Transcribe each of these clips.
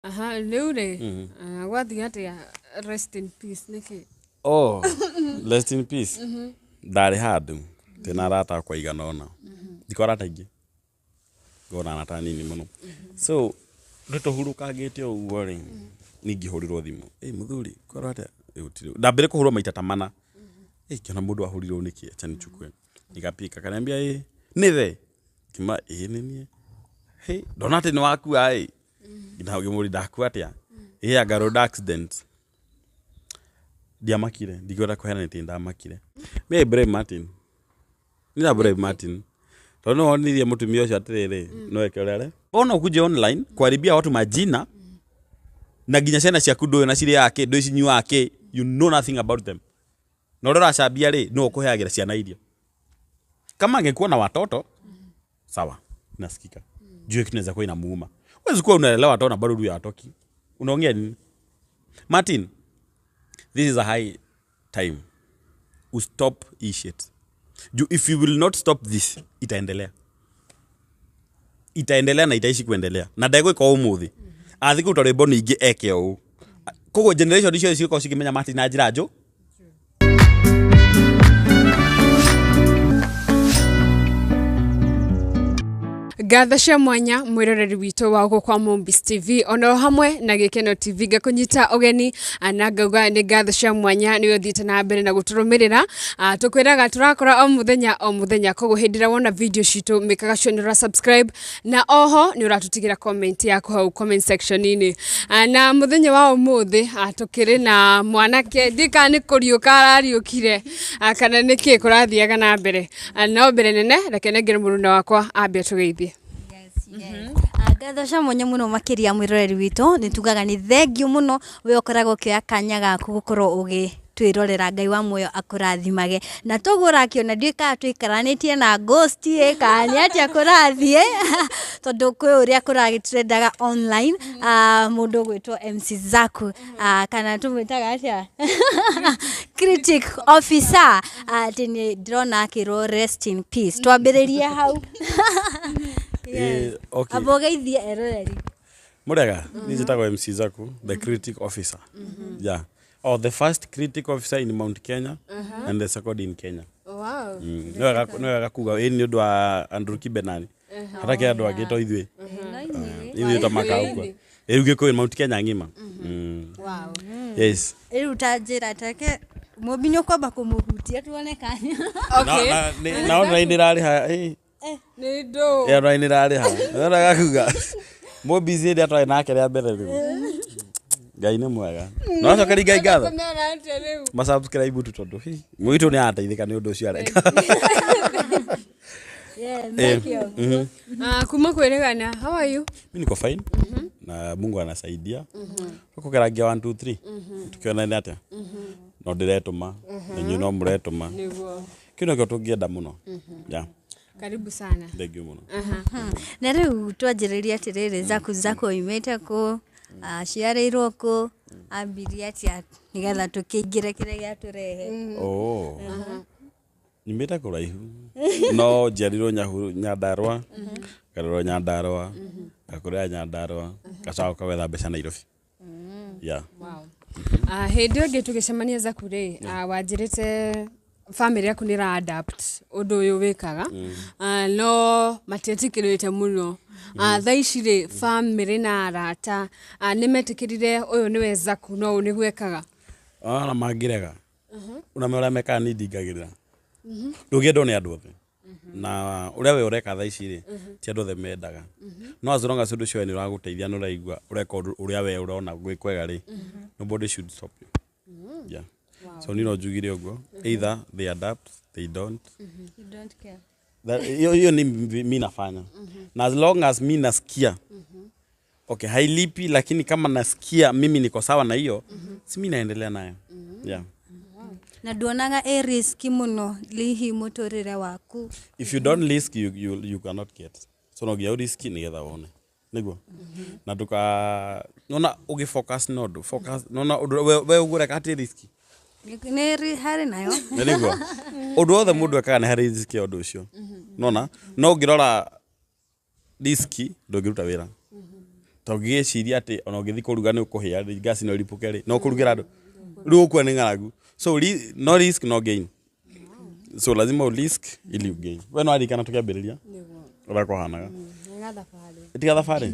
Aha, rĩu rĩ gwathiĩ atĩa? Rest in peace nĩkĩ? Oh, rest in peace. Ndarĩ handũ ndĩna arata akwa aigana ũna. Ndikoo arata aingĩ, ngoragwo na arata anini mũno. So nĩ tũhurũkangĩte o ũguo rĩ, niĩ ngĩhũrĩrwo thimũ, ĩ mũthuri kwĩrwo atĩa? Ĩ gũtirĩ. Ndambire kũhũrwo maita ta mana. Ĩ ngĩona mũndũ ahũrirwo nĩkĩ, acha nichukue. Nikapika, akaniambia ĩ nĩwe? Ngĩmwĩra ĩĩ nĩ niĩ. Hĩ, ndona atĩ nĩ wakua ĩ. Na ngĩmũria ndakua atĩa? Ĩ anga road accident. Ndiamakire, ndingĩhota kũheana nĩkĩ ndamakire. Me I blame Martin. Niĩ na blame Martin. Tondũ nĩwe wonirie mũtumia ũcio atĩrĩrĩ, no eke ũrĩa are. Mbona ukuje online kuharibia watu majina na nginya ciana ciaku ndũĩ ona cirĩaga kĩ, ndũĩ cinyuaga kĩ, you know nothing about them. Na ũrĩa ũracambia rĩ, nĩwe ũkũheagĩra ciana irio. Kama angekuwa na watoto, sawa, nasikika. Juu hiyo kitu inaweza kuwa inamuuma. Huwezi kuwa unaelewa watoto na bado huyu hatoki. Unaongea nini? Martin, this is a high time. Ustap hii shit. Juu if you will not stop this, itaendelea. Itaendelea na itaishi kuendelea. Na ndegwĩka ũmũthĩ. Athiĩ kũruta rwĩmbo ningĩ eke o ũũ. Koguo generation icio cigũkorwo cikĩmenya Martin na njĩra njũ. Ngatho cia mwanya mwiroreri witũ wa gũkũ kwa Mombis TV ono hamwe na Gĩkeno TV, ngakũnyita ũgeni na ngauga nĩ ngatho cia mwanya nĩ ũthiĩte na mbere na gũtũrũmĩrĩra. Tũkwĩraga tũrakora o mũthenya o mũthenya, koguo hĩndĩ ĩrĩa wona video citũ mĩkaga sure nĩ ũra subscribe na oho nĩ ũratũtigĩra comment yaku hau comment section-inĩ. Na mũthenya wa ũmũthĩ tũkĩrĩ na mwanake, ndiũĩ kana nĩ kũriũka arariũkire kana nĩkĩ kũrathiaga na mbere. No mbere nene reke nengere mũruna wakwa ambe atũgeithie. Ngatho cia mwanya mũno makĩria mwĩroreri witũ, nĩ tugaga nĩ thengiũ mũno we ũkoragwo ũkĩoya kanya gaku gũkorwo ũgĩtwĩrorera. Ngai wa muoyo akũrathimage. Na toguo ũrakĩona, ndiũĩ kana tũikaranĩtie na ghost ĩ kana nĩ atĩa kũrathiĩ, tondũ kwĩ ũrĩa kũragĩtrendaga online. Mũndũ ũgwĩtwo MC Zaku, kana tũmwĩtaga atĩa, critic officer, atĩ nĩ ndĩrona akĩrwo rest in peace. Twambĩrĩrie hau. Okay. Amba ũgeithie eroreri. Mũrega, niĩ njĩtagwo MC Zaku, the critic officer. Yeah. Oh, the first critic officer in Mount Kenya and the second in Kenya. Wow. Nĩ wega kuga ĩ nĩ ũndũ wa Andrew Kibenani. Hatakĩ andũ angĩ to ithuĩ. Ithuĩ ta makaũkwa. Rĩu gĩkũyũ Mount Kenya ng'ima. Wow. Yes. Rĩu ta njĩra take mũmbi nĩ ũkwamba kũmũhutia tuone kanya. Okay. Na online ĩrarĩha ĩ. Nĩ ndũ. Ĩ online ĩrarĩha. Nĩ wega kuga. Mũmbici ĩrĩa twarĩ nake rĩa mbere rĩu. Ngai nĩ mwega. No acokeria Ngai ngatho. Kũmera atĩa rĩu? Ma subscribe tu tondũ hi mũitũ nĩ arateithĩka nĩ ũndũ ũcio areka. Thank you. Kuma kwĩrĩgana, how are you? Mimi niko fine na Mungu anasaidia. Tukũgeragia 1 2 3 tukĩona atĩa. No ndĩretũma na inyuĩ no mũretũma. Nĩguo. Kĩu nĩkĩo tũngĩenda mũno. Yeah, Karibu sana. thank you mũno. Na rĩu twanjĩrĩrie atĩrĩrĩ, Zaku Zaku oimĩte kũ, aciarĩirwo kũ, ambirie atĩa, nĩgetha tũkĩingĩre kĩrĩa gĩatũrehe. Oh. Nyumĩte kũraihu no njiarirwo Nyandarũa, ngarerwo Nyandarũa, ngakũrĩra Nyandarũa, ngacoka gwetha mbeca Nairobi. Yeah. Wow. Hĩndĩ ĩyo ĩngĩ tũgĩcemania Zaku rĩ, wanjĩrĩte family yaku nĩ ĩra adapt ũndũ ũyũ wĩkaga, no matietĩkĩrĩte mũno. Thaa ici rĩ, family na arata nĩ metĩkĩrire ũyũ nĩwe Zaku no ũũ nĩguo ekaga? Ona mangĩrega ũrĩa ũrĩa mekaga niĩ ndingagĩrĩra. Ndũngĩendwo nĩ andũ othe na ũrĩa we ũreka thaa ici rĩ, ti andũ othe mendaga, no as long as ũndũ ũcio we nĩ ũragũteithia na ũraigua ũreka ũndũ ũrĩa we ũrona gwĩ kwega rĩ, nobody should stop you. Yeah. So niĩ no njugire ũguo, either they adapt, they don't. You don't care. Hiyo hiyo ni mi nafanya na as long as mi nasikia okay, hailipi, lakini kama nasikia mimi niko sawa na hiyo, si mi naendelea nayo. Yeah. Na nduonaga ĩ risk mũno hihi mũtũrĩre waku? If you don't risk, you cannot get. So no nginya ũriski nĩgetha wone nĩguo na ndũka nona ũgĩ focus na ũndũ focus nona ũndũ we ũguo ũreka hatirĩ risk. Nĩ harĩ nayo. Nĩ nĩguo ũndũ wothe mũndũ ekaga nĩ harĩ risk ya ũndũ ũcio nona, no ũngĩrora risk ndũngĩruta wĩra. Ta ũngĩgĩciria atĩ ona ũngĩthiĩ kũruga nĩ ũkũhĩa rĩ, ngasi no ĩripũke rĩ, no ũkũrugĩra andũ rĩu ũkua nĩ ng'aragu. So no risk, no gain, so lazima u risk ili u gain. We no aririkana tũkĩambĩrĩria ũrĩa kwahanaga? Ĩtiga thabarĩ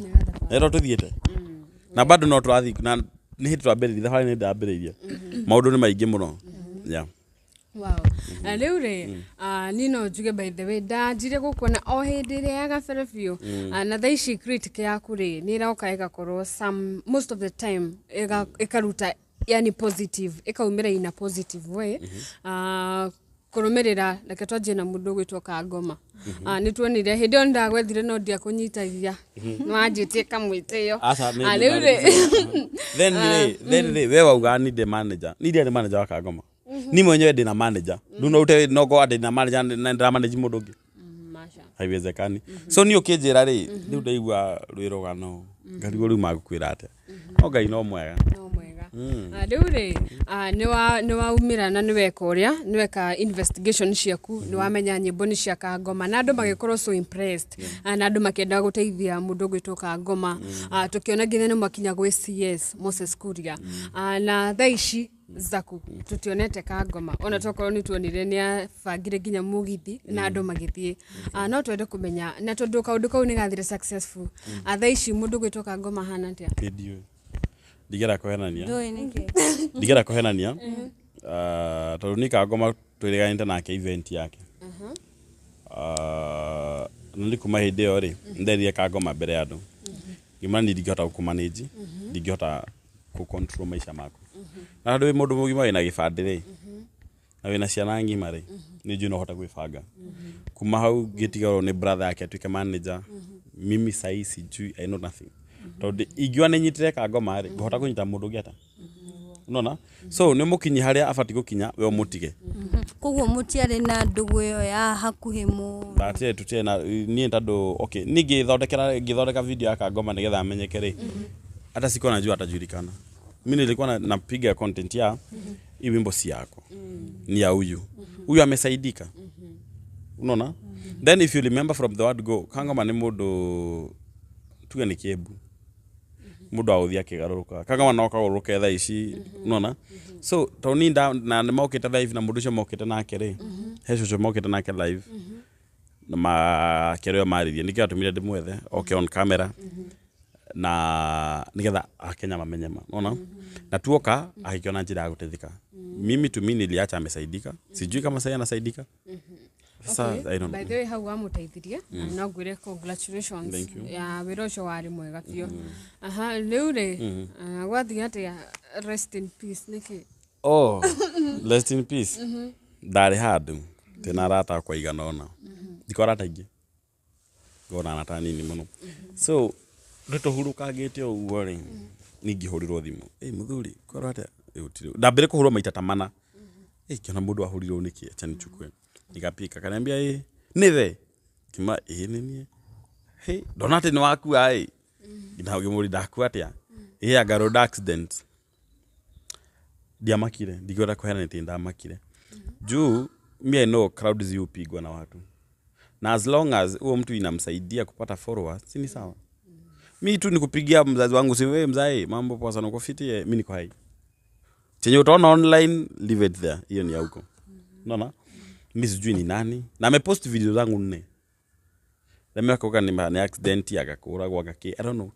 ĩro tũthiĩte na bado no tũrathiĩ na nĩ hĩndĩ twambĩrĩria thabarĩ, nĩ ndambĩrĩirie maũndũ nĩ maingĩ mũno, yeah. Wow. Na rĩu rĩ, niĩ no njuge, by the way, ndanjire gũkuona o hĩndĩ ĩrĩa ya gabere biũ. Na thaa ici critic yaku rĩ, nĩ ĩroka ĩgakorwo some most of the time ĩkaruta yani positive, ĩkaumĩra in a positive way. Kũrũmĩrĩra, reke twanjie na mũndũ ũgwĩtwo Kangoma. Nĩ tuonire hĩndĩ ĩyo nĩndagwethire no ndiakũnyitagia, nĩ wanjĩtie kamwĩtĩo. Aca, Rĩu rĩ, then rĩ we wauga ni ndĩ manager, ni ndiarĩ manager wa Kangoma. Ni mwenyewe ndĩna manager rĩu, no ute no go ndĩna manager na ndĩramanage mũndũ ũngĩ? Masha. Haiwezekani. So niĩ ũkĩnjĩra rĩ, rĩu ndaigua rwĩ rũgano ngarigwo rĩu magũkwĩra atĩa, no Ngai no mwega. No mwega. Rĩu rĩ, nĩ waumĩra na nĩ weka ũrĩa nĩ weka investigation ciaku, nĩ wamenya nyĩmbo nĩ cia Kangoma na andũ magĩkorwo so impressed. Na andũ makĩenda gũteithia mũndũ ũgwĩtwo Kangoma. Tũkĩona nginya nĩ mwakinya gwĩ CS Moses Kuria. Na thaa ici zaku tutionete Kangoma, ona tokorwo nĩ tuonire nĩ abangire nginya mũgithi na andũ magĩthiĩ. No twende kũmenya, na tondũ kaũndũ kau nĩ gathire successful, thaa ici mũndũ ũgwĩtwo Kangoma hana atĩa? Ndiũĩ, ndigera kũhenania. Ndũĩ nĩkĩ? Ndigera kũhenania. Tondũ niĩ Kangoma twĩrĩganĩte nake event yake. Na nĩ kuma hĩndĩ ĩyo rĩ, nderire Kangoma mbere ya andũ ngĩmwĩra niĩ ndingĩhota gũkũmanage, ndingĩhota kũ-control maica maku, na tondũ wĩ mũndũ mũgima wĩna gĩbandĩ rĩ, na wĩna ciana ng'ima rĩ, nĩ njũĩ no ũhote gwĩbanga. Kuma hau ngĩtigarwo nĩ brother yake atuĩke manager. Mimi sahii sijui, I know nothing, tondũ ingiuga nĩ nyitire Kangoma rĩ, ngũhota kũnyita mũndũ ũngĩ ata? Unaona? So nĩ mũkinyi harĩa abatiĩ gũkinya, we ũmũtige. Koguo mũtiarĩ na ndũgũ ĩyo ya hakuhĩ mũno? Ndatirĩ, tutirĩ na niĩ, tondũ okay, niĩ ngĩthondeka video ya Kangoma nĩgetha amenyeke rĩ, hata sikuwa najua atajulikana. Mi nilikuwa napiga content ya hii wimbo si yako, ni ya huyu huyu amesaidika, unaona? Then if you remember from the word go, Kangoma nĩ mũndũ tuge nĩ kĩmbu, mũndũ wa gũthiĩ akĩgarũrũka. Kangoma no kagũrũke thaa ici, unaona? So tondũ niĩ na nĩ mokĩte live na mũndũ ũcio mokĩte nake rĩ, he cũcũ mokĩte nake live na makĩrĩo marĩrie, nĩkĩo atũmire ndĩmwethe oke on camera na nigetha Akenya mamenye ma unaona, na tuoka akĩona njĩra ya gũteithĩka. Mimi tu mi niliacha amesaidika, sijui kama sasa anasaidika sasa. Okay. I don't By know. the way, hau wamũteithirie no ngwĩre congratulations. Thank you. Ya wĩra ũcio warĩ mwega biũ. Aha, rĩu rĩ, gwathiĩ atĩa? Rest in peace nĩkĩ? Oh, rest in peace. Ndarĩ handũ tena arata akwa igana ũna, ndiko arata aingĩ, ngona arata nini mũno, so nĩ tũhurũkangĩte ũguo rĩ, ningĩhũrĩrwo thimũ, ĩ mũthuri korwo atĩa? Ĩ, gũtirĩ. Ndambire kũhũrwo maita ta mana. Ĩ, kĩona mũndũ ahũrirwo nĩkĩ? Acha nichukue. Nikapika, kaniambia ĩ nĩwe kima ĩ nĩ niĩ. Hey, ndona atĩ nĩ wakua ĩ. Ngĩmũria ndakua atĩa? Ĩ anga road accident. Ndiamakire, ndingĩhota kũheana nĩtĩ ndamakire juu mi I know crowd zi hupigwa na watu, na as long as huo mtu inamsaidia kupata followers, si ni sawa? Mi tu nikupigia mzazi wangu, si wewe mzae, mambo poa sana, uko fiti? Eh, mi niko hai. Chenye utaona online, leave it there, hiyo ni ya huko, unaona? Mi sijui ni nani na amepost video zangu nne. Lemeka ni accident agakũragwo agakĩ, I don't know.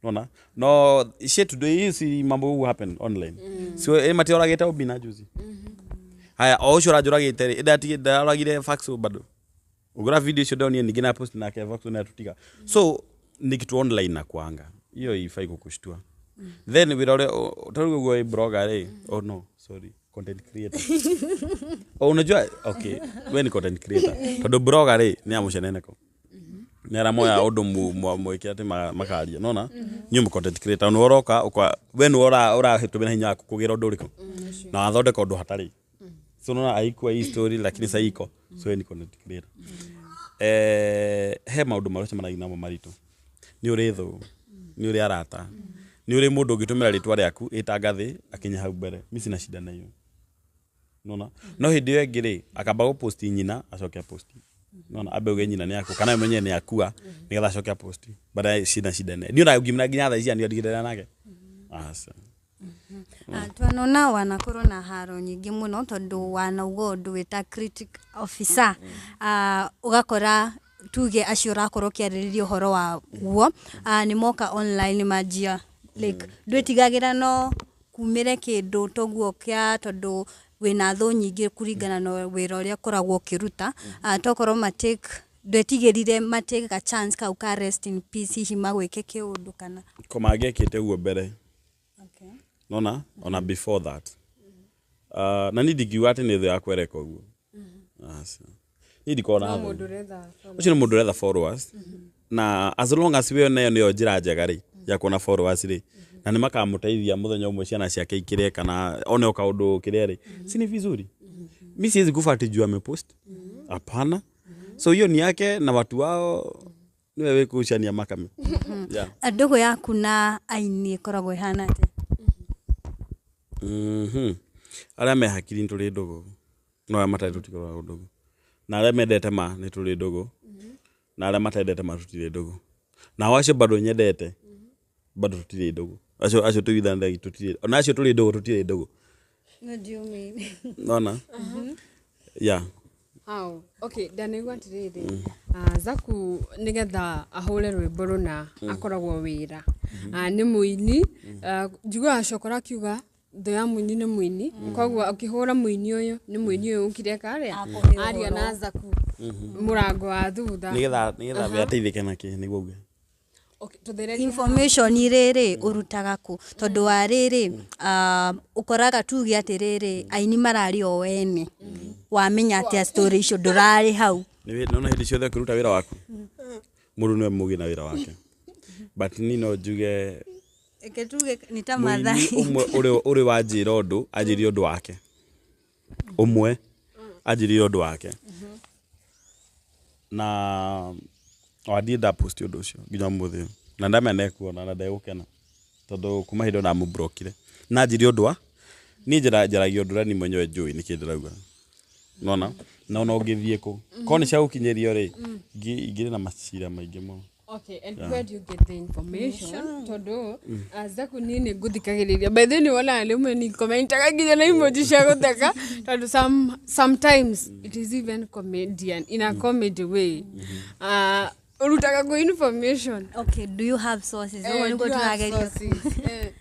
Unaona? No shit today hii si mambo hu happen online. So matioragĩte Obina juzi. Haya, o ũcio ũranjũragĩte rĩ, ndaroragire Faxo bado. Ũngĩrora video icio ndonire ningĩ na post nake Faxo na tutiga. So ni kitu online na kuanga. Hiyo ifai kukushtua. Then wĩra ũrĩa tarĩu ũguo wĩ blogger rĩ, oh no, sorry, content creator. Oh, unajua, okay, we ni content creator. Tondũ blogger rĩ, nĩ ya mũceneneko. Nĩ arĩa moya ũndũ mwĩke atĩ makaria, nona niĩ mũ content creator nĩ ũroka ũka we nĩ ũrahĩtũmĩra hinya waku kũgĩra ũndũ ũrĩkũ na wathondeka ũndũ hatarĩ. So unaona haikuwa hii story, lakini sasa iko. So we ni content creator. He maũndũ marĩa ũcemanagia namo maritũ, nĩ ũrĩ thũ, nĩ ũrĩ arata, nĩ ũrĩ mũndũ ũngĩtũmĩra rĩtwa rĩaku ĩtangathĩ akinye hau mbere. Mi sina shida na hiyo, unaona? No hĩndĩ ĩyo ĩngĩ rĩ, akamba gũposti nyina, acoke aposti Nona ambe uge nyina nĩ akua kana we mwenyewe nĩ akua nĩgetha acoke apost. But cina shida nene. Niĩ ona ngimna nginya thaa ici nĩ nake. Aca. Twanona wanakorwo na haro nyingĩ mũno tondũ wanauga ũndũ wĩta critic officer. Ũgakora tuge acio ũrakorwo ũkĩarĩrĩria ũhoro wa guo nĩ moka online manjia like ndwĩtigagĩra no kumĩre kĩndũ toguo kĩa tondũ wĩna thũ nyingĩ kũringana na wĩra ũrĩa ũkoragwo ũkĩruta. Tokorwo matake ndwetigĩrire matake a chance kau ka rest in peace hihi magwĩke kĩũndũ kana? Ko mangĩekĩte ũguo mbere. Nona ona before that. Na niĩ ndingiuga atĩ nĩ thũ yakwa ĩreka ũguo. Aca. Niĩ ndikoragwo na no thũ. Mũndũ ũretha Ũcio nĩ mũndũ ũretha followers na as long as we nayo nĩyo njĩra njega rĩ ya kuona followers rĩ, na nĩ makamũteithia mũthenya ũmwe ciana ciake ikĩrĩe kana one o kaũndũ kĩrĩa rĩ, si ni vizuri? Mi siwezi kufa ati juu amepost, hapana. So hiyo ni yake na watu wao, niwe wĩkucania makame, yeah. Ndũgũ yaku na aini ĩkoragwo ĩhana atĩa? Arĩa me hakiri nĩ tũrĩ ndũgũ, no arĩa matarĩ tũtikoragwo ndũgũ, na arĩa mendete ma nĩ tũrĩ ndũgũ, na arĩa matendete ma tũtirĩ ndũgũ, nao acio bado nyendete bado tũtirĩ ndũgũ, acio tũiguithanĩtie tũtirĩ, ona acio tũrĩ ndũgũ tũtirĩ ndũgũ. What do you mean? Nona, yeah. How? Okay, ndanaigua atĩrĩrĩ, Zaku nĩgetha ahũre rwĩmbo rũna akoragwo wĩra. Nĩ mũini. Njiguaga cokora akiuga thũ ya mũini nĩ mũini, koguo ũkĩhũra mũini ũyũ nĩ mũini ũyũ ũkire karĩa Akũhe aria ũhoro. Na Zaku mũrango wa thutha. Nĩgetha we ateithĩke na kĩ nĩguo uge. Okay, tũthererie. Information rĩrĩ ũrutaga kũ? Tondũ wa rĩrĩ, ũkoraga tuge atĩrĩrĩ, aini mararĩ o ene, wamenya atĩa story icio ndũrarĩ hau? Nona hĩndĩ ciothe ũkĩruta wĩra waku mũndũ nĩwe mũgĩ na wĩra wake, but ni no njuge Reke tuge nĩ ta mũini Maathai. Ũmwe ũrĩ wanjĩra ũndũ, anjĩrire ũndũ wake ũmwe, anjĩrire ũndũ wake na wandiĩ ndapost ũndũ ũcio nginya ũmũthĩ ũyũ na ndamenya nĩekuona na ndegũkena tondũ kuma hĩndĩ ĩyo ndamũblokire na anjĩrire ũndũ wa niĩ njaragia ũndũ ũrĩa niĩ mwenyewe njũĩ nĩkĩ ndĩrauga, nona na ona ũngĩthiĩ kũ korwo nĩ cia gũkinyĩrio rĩ, ingĩrĩ na macira maingĩ mũno. Okay, and where do you get the information? Tondũ Zaku niĩ nĩ ngũthikagĩrĩria. By the way, nĩ wonaga rĩmwe nĩ commentaga nginya na emoji cia gũtheka tondũ sometimes it is even comedian in a comedy way. Ũrutaga kũ information? Okay, do you have sources? Ũguo Eh, nĩguo do you have tũrageria. sources? Eh.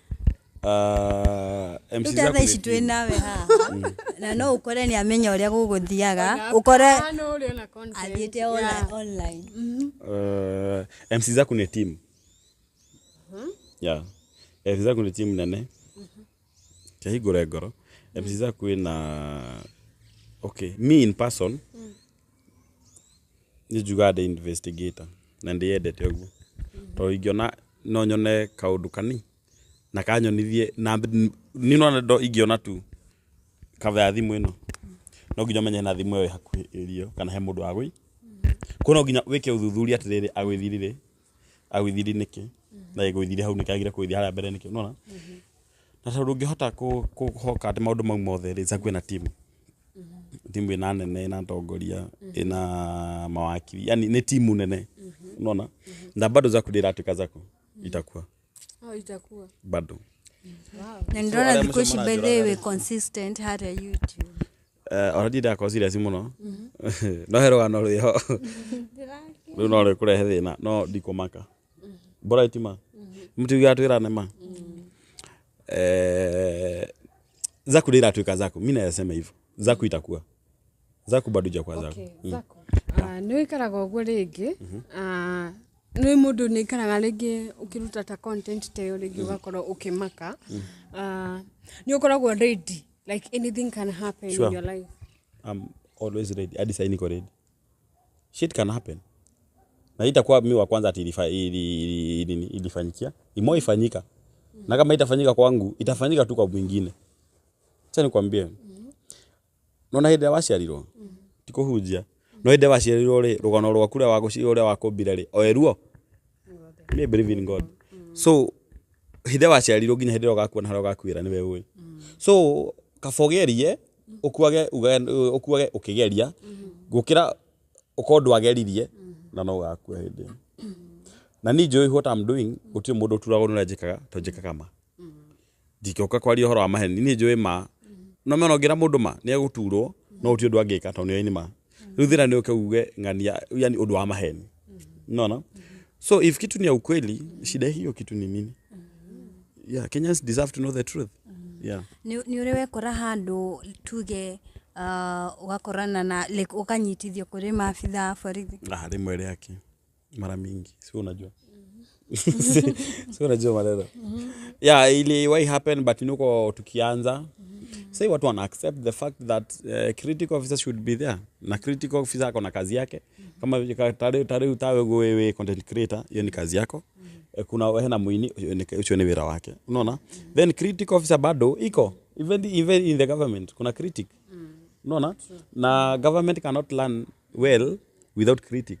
MC Rĩu ta Zaku thaa nĩ ici twĩ team. nawe haha na no ũkore nĩ amenya ũrĩa gũgũthiaga, ũkore Ona ũrĩ ona content. athiĩte Yeah. online. MC Zaku nĩ team. Yeah. MC Zaku nĩ team nene. Kĩhingũre ngoro. MC Zaku ĩna, okay, me in person nĩ njugaga ndĩ investigator na ndĩyendete ũguo tondũ ingĩona no nyone kaũndũ kani na kanyonithie na niĩ nona ndo ingĩona tu cover ya thimũ ĩno, no nginya ũmenye na thimũ ĩyo ĩ hakuhĩ ĩrio kana he mũndũ wagũi kuo, no nginya wĩke ũthuthuria atĩrĩrĩ, agwĩthirire agwĩthiri nĩkĩ na ĩgwĩthire hau nĩkĩ, agire kũgwĩthia harĩa mbere nĩkĩ, nona na tondũ ũngĩhota kũhoka atĩ maũndũ mau mothe rĩ, Zaku ĩna timu, timu ĩna nene, ĩna atongoria, ĩna mawakiri, yani nĩ timu nene, unaona, na bado Zaku ndĩratuĩka Zaku itakuwa. Oh, itakuwa. Bado. Na So, nĩndĩrona arĩa thikũ ici mũcio by the way maranjũraga wĩ consistent harĩa YouTube. Ona ndindakorwo serious mũno no he rũgano rwĩho rĩu no rĩkũrehe thĩna no ndikũmaka bora itima mũtiugaga twĩrane ma. Zaku ndĩratuĩka Zaku, mi naweza sema hivyo, Zaku itakuwa Zaku, bado ijakuwa Zaku. Okay, Zaku. Nĩ wĩikaraga ũguo rĩngĩ, nĩ mũndũ nĩ ikaraga rĩngĩ ũkĩruta ta content ta ĩyo rĩngĩ ũgakorwo ũkĩmaka. Nĩ ũkoragwo ready like anything can happen Sure. in your life? I'm always ready. Hadi sasa niko ready. Shit can happen. Na itakuwa mi wa kwanza ati ilifanyikia. Imo ifanyika. Na kama itafanyika kwangu, itafanyika tu kwa mwingine. Acha nikwambie. Nona hĩndĩ ĩrĩa waciarirwo ti kũhunjia no hĩndĩ ĩrĩa waciarirwo rĩ, rũgano rwaku rũrĩa wagũciarirwo ũrĩa wakũmbire rĩ o eruo. Me believe in God, so hĩndĩ ĩrĩa waciarirwo nginya hĩndĩ ĩrĩa ũgakuona harĩa ũgakuĩra nĩwe ũĩ, so kaba ũgerie ũkuage ũkuage ũkĩgeria gũkĩra. Ũkorwo ndwageririe na no ũgakua hĩndĩ ĩyo. Na niĩ njũĩ what I'm doing, gũtirĩ mũndũ ũturagwo nĩ ũrĩa njĩkaga, tondũ njĩkaga ma. Ndingĩũka kwaria ũhoro wa maheni, niĩ njũĩ ma. No mena ũngĩra mũndũ ma nĩ egũturwo, no gũtirĩ ũndũ angĩka tondũ nĩoĩ nĩ ma. Rĩu thĩna nĩ ũke uge ng'ania, yani ũndũ wa maheni. Unaona? So if kitu ni ya ukweli, shida hiyo kitu ni nini? Yeah, Kenyans deserve to know the truth. Yeah. Nĩ ũrĩ wekora handũ tuge ũgakorana na like ũkanyitithio kũrĩ maabitha a borithi? Ah, rĩmwe rĩake mara mingi, si unajua. Si unajua maneno. Yeah, iliwahi happen, but nuko tukianza. Sai watu wana accept the fact that critic officer should be there. Na critic officer ako na kazi yake. Kama tare utawe wewe content creator, hiyo ni kazi yako. Kuna hena muini, ucho ni wira wake. Unaona? Then critic officer bado iko even in the government kuna critic. Unaona? Na government cannot learn well without critic.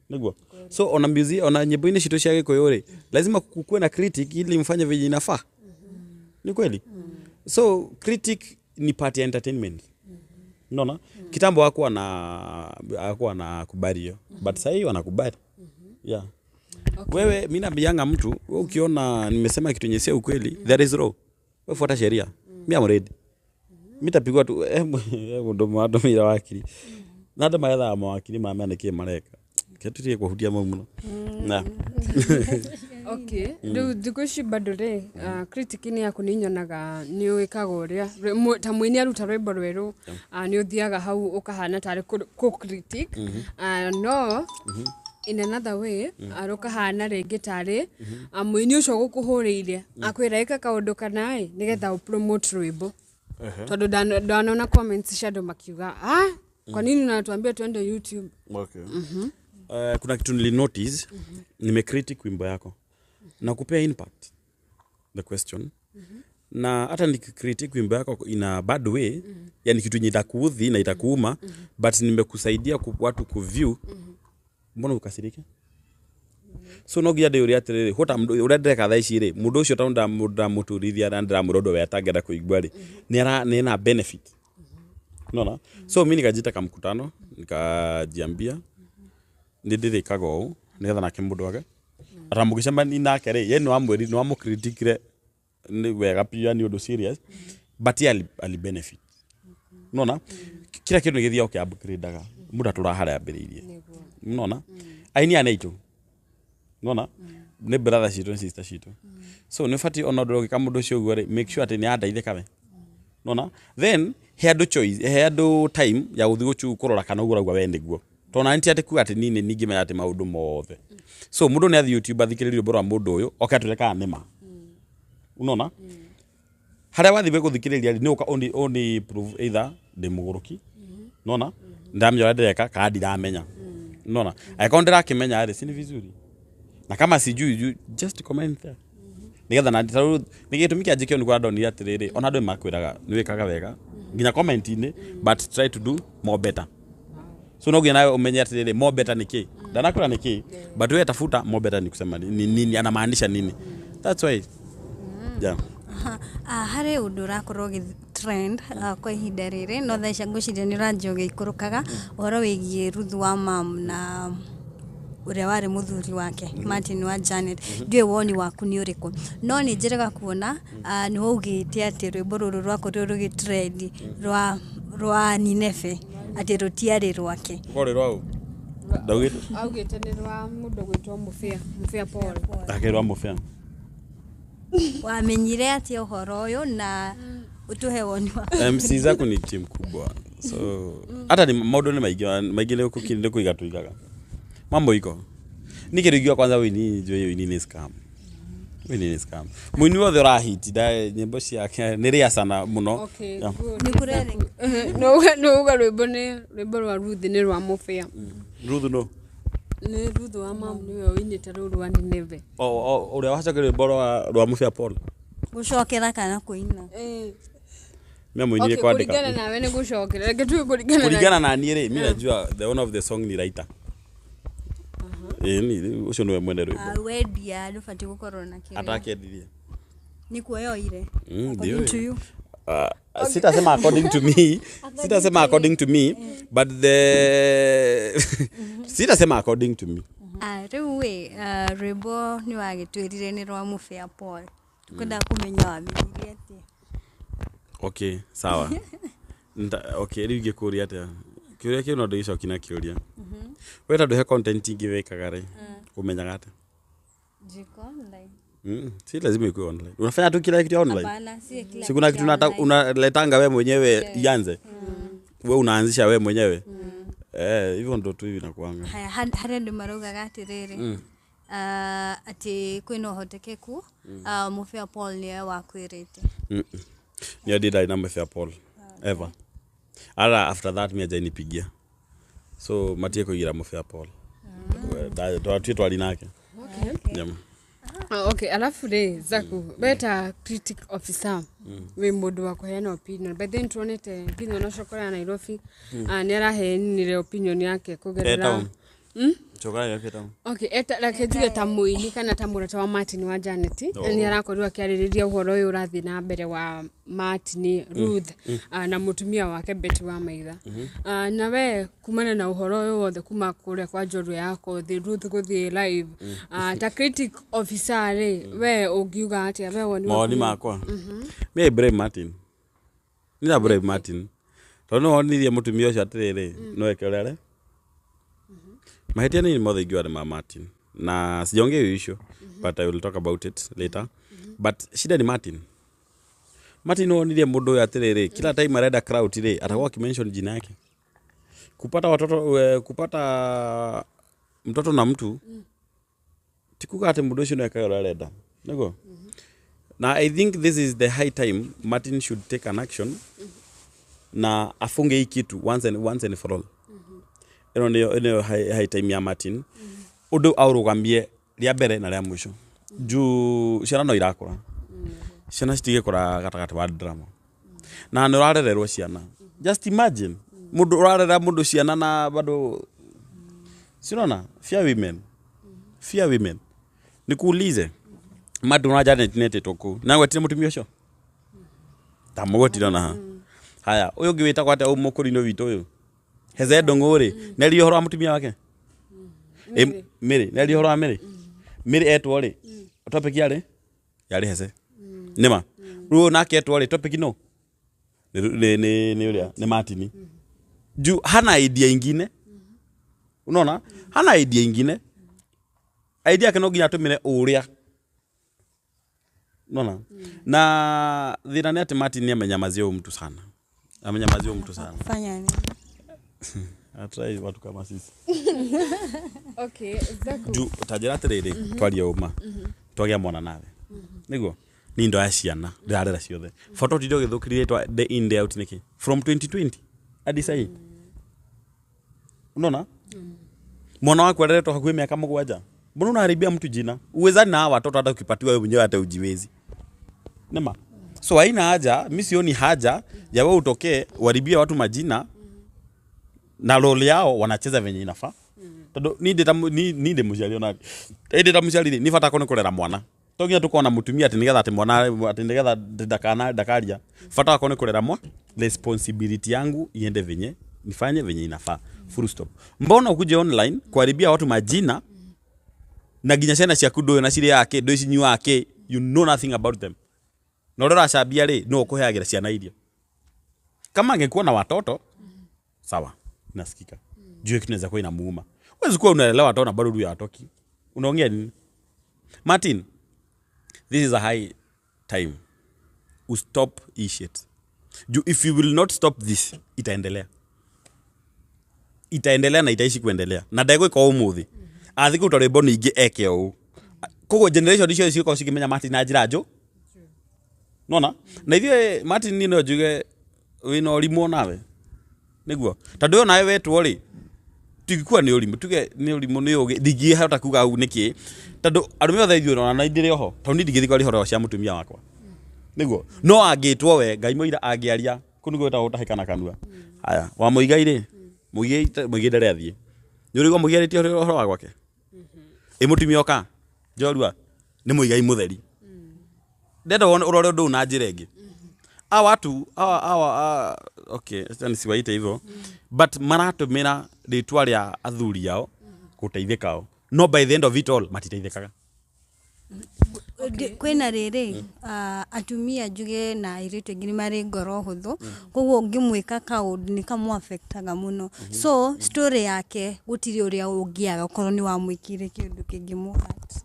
Niguo. So ona music, ona nyimbo-inĩ citũ cia Gĩkũyũ rĩ, lazima kukuwe na critic ili mfanye vile inafaa. Ni kweli? So critic ni part ya entertainment. Unaona? Kitambo hawakuwa na kubali hiyo. But sasa hivi wanakubali. Yeah. Wewe mimi naambianga mtu, wewe ukiona nimesema kitu yenye sio ukweli, there is law. Wewe fuata sheria. Mimi am ready. Mimi tapigwa tu ndo madomira wakili. Na andũ marethaga mawakili mamenya nĩkĩ mareka. Ketutie kũhutia mau mũno. Na. Okay, rĩu thikũ ici bado rĩ, critic nĩ yaku nĩ nyonaga nĩ wĩkaga ũrĩa ta mũini aruta rwĩmbo rwerũ, nĩ ũthiaga hau ũkahana tarĩ kũ critic, no in another way rũkahana rĩngĩ tarĩ mũini ũcio gũkũhũrĩire akwĩra ĩka kaũndũ kana ĩ nĩgetha ũ promote rwĩmbo, tondũ ndanona comments cia andũ makiuga, ah, kwa nini unatuambia tuende YouTube? Okay. Kuna kitu nilinotice, nimecritic wimbo yako na kupea impact the question, na hata nikicritic wimbo yako in a bad way, yani kitu yenye itakuudhi na itakuuma, but nimekusaidia watu kuview, mbona ukasirike? So no nginya ndĩũrie atĩrĩrĩ, what I'm doing, ũrĩa ndĩreka thaa ici rĩ, mũndũ ũcio tondũ ndamũturithia na ndĩramwĩra ũndũ we atangĩenda kũigua rĩ, nĩ na benefit. Unaona? So mimi nikajita kama mkutano, nikajiambia nĩ ndĩrĩkaga ũũ nĩgetha nake mũndũ wake ata mũgĩcemania nake rĩ, ye nĩ wamũcriticire nĩ wega pia, nĩ ũndũ serious, but ye ali benefit. Unaona? Kila kĩndũ nĩ gĩthiaga ũkĩ upgrade-aga, mũndũ atũraga harĩa ambĩrĩirie. Unaona? Aini aya nĩ aitũ. Unaona? Nĩ brother citũ, nĩ sister citũ. So nĩ ũbatiĩ ona ũndũ ũgĩka mũndũ ũcio ũguo rĩ, make sure atĩ nĩ andeithĩka we. Unaona? Then he andũ choice, he andũ time ya gũthiĩ kũrora kana ũguo ũrauga we nĩguo. Tondũ na nĩ ti atĩ kuga atĩ niĩ nĩ ningĩmenya atĩ maũndũ mothe. So mũndũ nĩ athiĩ YouTube athikĩrĩrie rwĩmbo rwa mũndũ ũyũ, oke atwĩre kana nĩ ma. Unaona? Harĩa wathiĩ gũthikĩrĩria rĩ, nĩ ũka ũni prove either ndĩ mũgũrũki. Unaona? Ndamenya ũrĩa ndĩreka kana ndiramenya. Unaona? Angĩkorwo ndĩrakĩmenya rĩ, si ni vizuri. Na kama sijui, just comment there. Nĩgetha na tarĩu nĩ gĩtũmi kĩa njĩke nĩguo ndonire atĩrĩrĩ, ona andũ nĩmakwĩraga nĩ wĩkaga wega nginya comment-inĩ, but try to do more better. So no nginya nawe umenye atĩrĩrĩ, more better nĩ kĩ? Ndanakwĩra nĩ kĩ, but wewe tafuta more better ni kusema ni nini, anamaanisha nini. That's why. Yeah. Harĩ ũndũ ũrakorwo ũgĩ trend kwa ihinda rĩrĩ, no thaa ici ngwĩciria nĩ ũranjia ũgĩikũrũkaga, ũhoro wĩgiĩ Ruth wa mam na ũrĩa warĩ mũthuri wake Martin wa Janet. Ndiũĩ woni waku nĩ ũrĩkũ, no nĩ njĩrĩga kuona nĩ waugĩte atĩ rwĩmbo rũrũ rwakorirwo rũgĩ trend rwa Nineve atĩ rũtiarĩ rwake. Rwarĩ rwa ũ? Ndaugĩte? Augĩte nĩ rwa mũndũ gwĩtwo Mũbĩa Paul. Ake rwa Mũbĩa. Wamenyire atĩa ũhoro ũyũ na ũtũhe woni waku? MC zaku ni team kubwa. So hata ni maũndũ nĩ maingĩ, maingĩ nĩ kũiga tuigaga. Mambo iko. Ni kĩndũ ingiuga kwanza wĩini, njũĩ wĩini nĩ scam. Wĩini nĩ scam. Mũini wothe ũrahiti nyĩmbo ciake nĩ rĩa sana mũno. Okay, Yeah. good. Nĩ kũrerĩ. No uga rwĩmbo nĩ rwĩmbo rwa Ruth nĩ rwa Mũbĩa. Ruth no. Nĩ Ruth wa mam nĩwe ũinĩte rũu rwa Nineve. O ũrĩa wacokire rwĩmbo rwa Mũbĩa Paul. Gũcokera kana kũina? Mimi mwenyewe Okay, kuandika. kũringana nawe nĩ gũcokera. Reke tuge kũringana na Kũringana na niĩ rĩ, mimi najua the owner of the song ni writer. Ni ũcio nĩwe mwene rwĩmbo. Wendia ndũbatiĩ gũkorwo na kĩrĩa. Atakendirie. Nĩ kuoya oire. Ndiũĩ. According to you. Sitasema according to me, sitasema according to me, but the sitasema according to me. Ah, rĩu ĩ rwĩmbo nĩ wagĩtwĩrire nĩ rwa mũbĩa Paul, tũkwendaga kũmenya wamenyire atĩa. Okay, sawa. Okay, rĩu ingĩkũria atĩa? Kĩũria kĩu no ndĩgĩcokie na kĩũria. We tondũ he content ingĩ wĩkaga rĩ, ũmenyaga atĩa? Jiko online. Si lazima ikuwe online. Unafanya tu kila kitu ya online. Hapana, si kila Si kuna kitu unaletanga we mwenyewe ianze. We unaanzisha we mwenyewe. Eh, hivyo ndo tu hivi inakuanga. Haya, harĩ andũ maraugaga atĩrĩrĩ, atĩ kwĩna ũhotekeku mũbĩa Paul nĩwe wakwĩrĩte. Niyo did I na Mefia Paul ever. Ara after that mi hajainipigia. So matie kuigira Mefia Paul. Twatwie twari nake. Okay. Yeah. Ah, okay, alafu rĩ Zaku, weta critic officer wĩ mũndũ wa kũheana opinion, by then tuonete nginya ona cokora ya Nairobi, nĩ araheanire opinion yake kũgerera Town. Chokora yake town. Okay, eta reke njuge ta mũini kana ta mũrata wa Martin wa Janet, Oh. nĩ arakorirwo akĩarĩrĩria ũhoro ũyũ ũrathiĩ na mbere wa Martin Ruth na mũtumia wake Betty wa Maitha. Na we kumana na ũhoro ũyũ wothe kuma kũrĩa kwa njorua ya Kothi, Ruth gũthiĩ live, ta critic officer rĩ, we ũngiuga atĩa we woni waku Mawoni nĩ- makwa. Mi I blame Martin. Ni blame Martin. Tondũ no wonirie mũtumia ũcio atĩrĩrĩ, no eke ũrĩa are. Mahĩtia nĩ mothe ingiuga nĩ ma Martin. Na sijaongea hiyo issue, but I will talk about it later. But shida ni Martin. Martin wonirie mũndũ ũyũ atĩrĩrĩ, kila time arenda crowd rĩ, atakuwa akimention jina yake. Kupata watoto, kupata mtoto na mtu, ti kuga atĩ mũndũ ũcio no eke ũrĩa arenda. Nĩguo? Na I think this is the high time Martin should take an action na afunge hii kitu once and for all. Ĩno nĩyo high time ya Martin. Ũndũ aũrũgamie rĩa mbere na rĩa mũico. Juu ciana no irakũra. Ciana citigĩkũra gatagatĩ wa drama. Na nĩ ũrarererwo ciana. Just imagine mũndũ ũrarera mũndũ ciana na bado si unaona fear women. Fear women. Nikuulize Martin wa Janet netĩtwo kũu na gwetire mũtumia ũcio ndamũgwetire ona ha haya ũyũ ũngĩ wĩtagwo atĩa ũyũ mũkũrinũ witũ ũyũ Heze Ndũng'ũ rĩ nĩaria ũhoro wa mũtumia wake Mary nĩaria ũhoro wa Mary. Mary etwo rĩ topic yarĩ Heze nĩma rĩu ũyũ nake etwo rĩ topic no nĩ ũrĩa nĩ Martin juu hana idea ingine, unaona hana idea ingine, idea yake no nginya atũmĩre ũrĩa unaona. Na thĩna nĩ atĩ Martin nĩ amenyamazia huyu mtu sana, amenyamazia huyu mtu sana. Fanya nini? Atrai watu kama sisi. Okay, Zaku. Juu tanjĩra atĩrĩrĩ, twarie ũma twagĩa mwana nawe nĩguo ni ndoya ciana ndĩrarera ciothe bata ũtinde ũgĩthũkĩria rĩtwa day in day out nĩkĩ from 2020 hadi sahii, unaona mwana waku areretwo hakuhĩ mĩaka 7, mbona unaharibia mtu jina? Uwezani na hawa watoto, hata ukipatiwa wewe mwenyewe hata ujiwezi nema. So haina haja, mi sioni haja ya wewe utokee uharibie watu majina na role yao wanacheza venye inafaa, tondu ni ndĩ mũciari onake ndĩ ta mũciari rĩ, nĩ bata korwo nĩ kũrera mwana to nginya tũkorwo na mũtumia atĩ nĩgetha atĩ mwana atĩ nĩgetha ndakana ndakaria, bata wakwa nĩ kũrera mwa responsibility yangu iende venye nifanye venye inafaa, full stop. Mbona ukuje online kuharibia watu majina na nginya ciana ciaku ndũĩ na cirĩ yake ndũĩ cinyuaga kĩ, you know nothing about them, na ũrĩa ũracambia rĩ no ũkũheagĩra ciana irio. Kama angekuwa na watoto sawa, nasikika juu hiyo kitu inaweza kuwa inamuuma. Huwezi kuwa unaelewa watoto na bado huyu hatoki. Unaongea nini Martin? This is a high time ustap hii shit, juu if you will not stop this itaendelea, itaendelea na itaishi kuendelea na ndegwĩka ũmũthĩ athiĩ kũruta rwĩmbo ningĩ eke ũũ, koguo generation icio cigũkorwo cikĩmenya Martin na njĩra njũ nona na ithuĩ Martin niĩ no njuge wĩna ũrimũ onawe nĩguo tondũ ũyũ nawe wetwo rĩ tingĩkua nĩ ũrimũ, tuge nĩ ũrimũ nĩ ũgĩ ndingĩhota kuga au nĩkĩ tondũ arũme othe ithuĩ ona ndĩrĩ oho tondũ niĩ ndingĩthiĩ kwaria ũhoro cia mũtumia wakwa nĩguo no angĩtwo we Ngai mũira angĩaria kũu nĩguo wĩtagwo gũtahĩka na kanua. Haya wa Mũigai rĩ, Mũigai ndarĩ athiĩ nĩ ũrĩigua Mũigai arĩtie ũhoro wa gwake ĩ mũtumia oka njorua nĩ Mũigai mũtheri ndenda wone ũrore ũndũ ũyũ na njĩra ĩngĩ. Hawa watu hawa okay, acha nisiwaite hivyo, but maratũmĩra rĩtwa rĩa athuri ao gũteithĩka ao, no by the end of it all matiteithĩkaga. Kwĩna rĩrĩ, atumia njuge na airĩtu aingĩ nĩ marĩ ngoro hũthũ, koguo ũngĩmwĩka kaũndũ nĩ kamũ-affectaga mũno. So story yake gũtirĩ ũrĩa ũngĩaga okorwo nĩ wamwĩkire kĩũndũ kĩngĩmũ-hurt.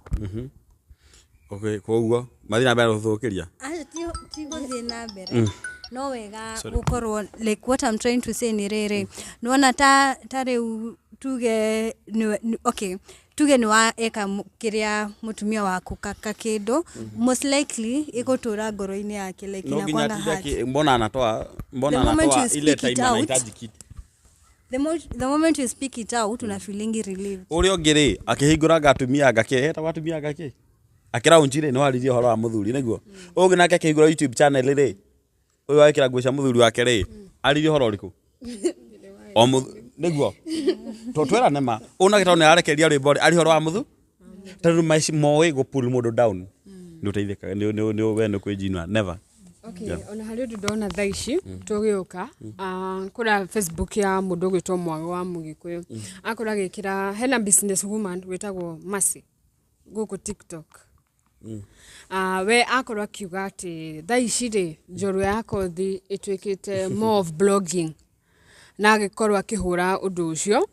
Okay, koguo mathiĩ na mbere gũthũkĩria. Aca, ti gũthiĩ na mbere, no wega gũkorwo, like what I'm trying to say nĩ rĩrĩ, nĩwona ta rĩu tuge okay, tuge nĩ wa eka kĩrĩa mũtumia waku kakĩndũ, most likely ĩgũtũra ngoro-inĩ yake, like No nginya inakwanga atinde hurt. Mbona anatoa, mbona The moment anatoa you ile speak it time out, anahitaji kitu. The moment you speak it out, una feeling relieved. Ũrĩa ũngĩ rĩ, akĩhingũranga atumia ngakĩ, etagwo atumia ngakĩ, akĩraunji rĩ, nĩ waririe ũhoro wa mũthuri nĩguo. Ũyũ ũngĩ nake akĩhingũra YouTube channel rĩ, ũyũ wekĩra nguo cia mũthuri wake rĩ, aririe ũhoro ũrĩkũ? O nĩguo twĩrane ma, ũyũ nake tondũ nĩ ararekereria rwĩmbo rĩ, ari ũhoro wa mũthu, tondũ moĩ gũ pull mũndũ down nĩ ũteithĩkaga, nĩ we nĩ kwĩjinua never. Okay, ona harĩ ũndũ ndona thaa ici tũgĩũka, kũrĩa Facebook ya mũndũ ũgwĩtwo Mwago wa Mũgĩkũyũ, akorwo agĩkĩra hena business woman wĩtagwo Mercy gũkũ TikTok. We akorwo akiuga atĩ thaa ici rĩ, njorua ya kothi ĩtuĩkĩte more of blogging, na agĩkorwo akĩhũra ũndũ ũcio.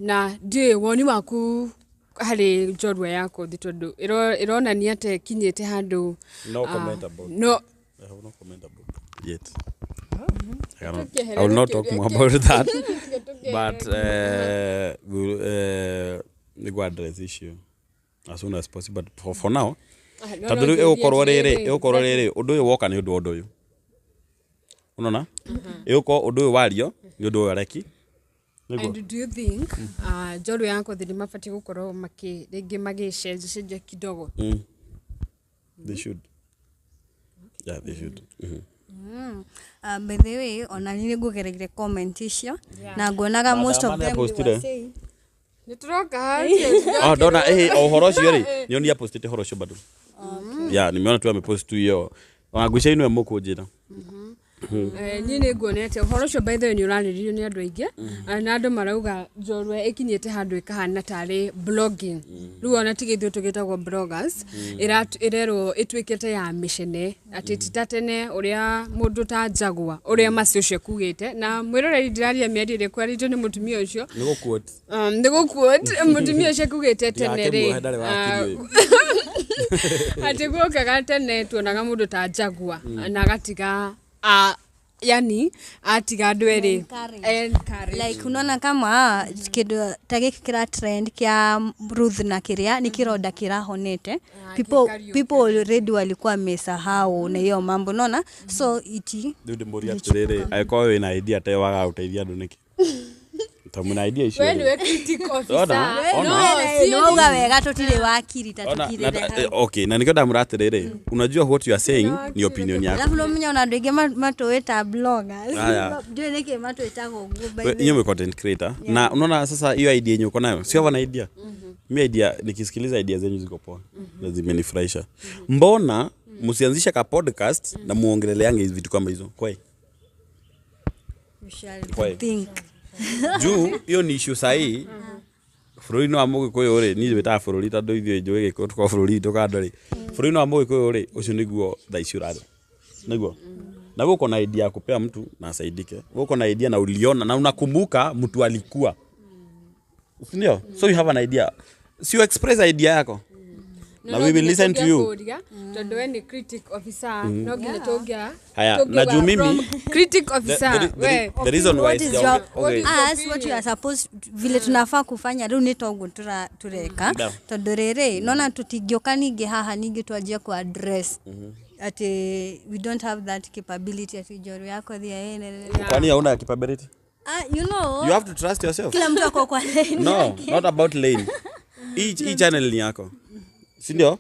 Na ndiũĩ woni waku harĩ njorua ya kothi, tondũ ĩronania ta ĩkinyĩte handũ. No comment about. No. I have no comment about that yet. I cannot, I will not talk more about that. But we'll go address issue as soon as possible. But for now, No, tondũ no, rĩu ĩgũkorwo ngĩũria rĩrĩ, atĩrĩrĩ, ĩgũkorwo rĩrĩ, ũndũ ũyũ woka nĩ ũndũ wa ũndũ ũyũ. Unaona? Ĩgũkorwo ũndũ ũyũ wario nĩ ũndũ ũyũ areki. Nĩguo. And do you think njorua ya kothi nĩ mabatiĩ gũkorwo makĩ rĩngĩ magĩcenjia cenjia kidogo? They should. Yeah, they should. By the way, ona niĩ nĩngũgereire comment icio na nguonaga most of Madam them they nĩapostire. were saying Nĩ tũroka. Ah, ndona o ũhoro ũcio rĩ, nyonia postete ũhoro ũcio bado. Yeah, nimeona tu amepost tu hiyo. Ona ngwĩciria nĩwe mũkũnjĩra. Niĩ nĩ nguonete ũhoro ũcio, by the way, nĩ ũrarĩrĩrio nĩ andũ aingĩ. Na andũ marauga njorua ĩkinyĩte handũ ĩkahana tarĩ blogging rĩu, ona tiga ithuĩ tũgĩtagwo bloggers. Ĩrerwo ĩtuĩkĩte ya mĩcene, atĩ ti ta tene ũrĩa mũndũ ta Njagua, ũrĩa maci ũcio kugĩte, na mwĩroreri, ndĩraria mĩario ĩrĩa kwarĩtio nĩ mũtumia ũcio. Nĩ gũ-quote. Nĩ gũ-quote mũtumia ũcio kugĩte tene rĩ, Ndigakĩmuohe, ndarĩ wakiri ũyũ. Atĩ guokaga tene tuonaga mũndũ ta Njagua na agatiga yani atiga andũ erĩ. Encourage. Encourage. Like unaona kama kĩndũ ta gĩkĩ kĩra trend kĩa Ruth na kĩrĩa nĩ kĩronda kĩrahonete, people kĩkariũka. people already walikuwa wamesahau na hiyo mambo, unaona, so iti Rĩu ndĩmũrie atĩrĩrĩ, angĩkorwo wĩna idea ta ĩyo wagaga gũteithia andũ nĩkĩ? Ta mwĩna idea icio We rĩ. nĩwe critic officer. Ona, No, ona. sio. Nĩwauga wega tũtirĩ wakiri ta Ona, tũkirĩre hau. okay, na nikio ndamwĩra atĩrĩrĩ, unajua what you are saying ni opinion yako. Alafu nomenya ona andũ aingĩ matũĩta bloggers. Aya. Ndiũĩ nĩkĩ matwĩtaga ũguo, by We, the nyinyi mwe content creator, na unaona sasa hiyo idea yenye uko nayo, sio wana idea. Mi idea, nikisikiliza idea zenyu ziko poa na zimenifurahisha. Mbona msianzishe ka podcast na muongeleleange hizi vitu kama hizo kwai? We shall Why? think. Juu hiyo ni issue sahii bũrũri-inĩ wa mũgĩkũyũ rĩ, niĩ wĩtaga bũrũri tondũ ithuĩ njũĩ gĩkũyũ tũkorwo bũrũri witũ kando rĩ, bũrũri-inĩ wa mũgĩkũyũ rĩ, ũcio nĩguo thaa ici ũrarĩ nĩguo, na wewe uko na idea ya kupea mtu na asaidike. Wewe uko na idea na uliona na unakumbuka mtu alikuwa, si ndio? So you have an idea, si you express idea yako na we will listen to you. Tondũ we nĩ critic officer, no nginya tũngĩa Haya, na juu mimi from critic officer we the reason why What is your okay. us what you are supposed, vile tunafaa kufanya rĩu nĩ toguo tureka. Yeah. Tondũ rĩrĩ nona tũtingĩũka ningĩ haha ningĩ twanjie ku address ati we don't have that capability, ati njoru yako thia Kwani hauna capability? Ah, you know, You have to trust yourself. Kila mtu ako kwa lane No, yake. not about lane. Hii channel ni yako, si ndio?